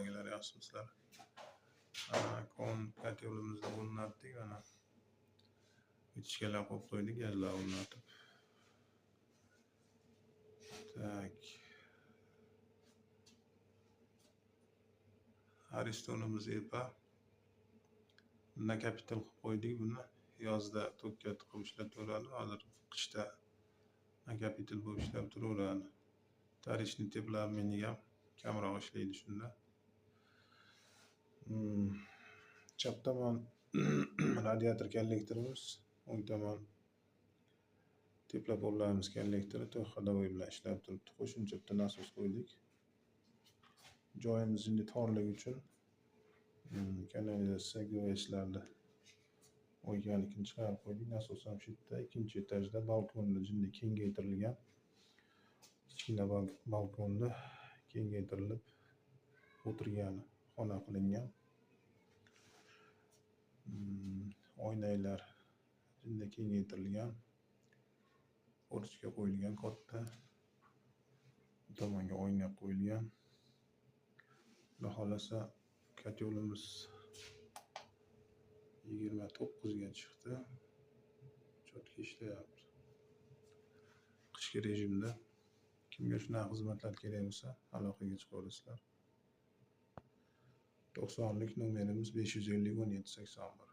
Kanaldagilar, yaxshimisizlar? Котёл imizni o'rnatdik, mana. Вытяжка lar qo'yib qo'ydik, gazlar o'rnatib. Так. Aristonimiz EPA. Накопитель qilib qo'ydik buni. Yozda tokka tiqib ishlataveradi, hozir qishda накопитель bo'lib ishlab turaveradi. Вторичный теплообменник ham kamroq ishlaydi shunda. Chap tomon radiator kollektorimiz, o'ng tomon теплопор larimiz kollektori трехходовой bilan ishlab turibdi. Qo'shimcha bitta nasos qo'ydik. Joyimiz endi torligi uchun kanalizatsiya GVSlarni oykanikini chiqarib qo'ydik. Nasos ham shu yerda, ikkinchi etajda balkonni jinni kengaytirilgan. Kichkina balkonda kengaytirilib o'tirgani xona qilingan. Oynaklar jinni kengaytirilgan. Форточка qo'yilgan katta. Bu tomonga oyna qo'yilgan. Xudo xohlasa, котёл imiz 29 ga chiqdi. Чётко ishlayapti. Qishki rejimda. Kimga shunaqa xizmatlar kerak bo'lsa, aloqaga chiqaverasizlar. 90lik nomerimiz 550 17 81.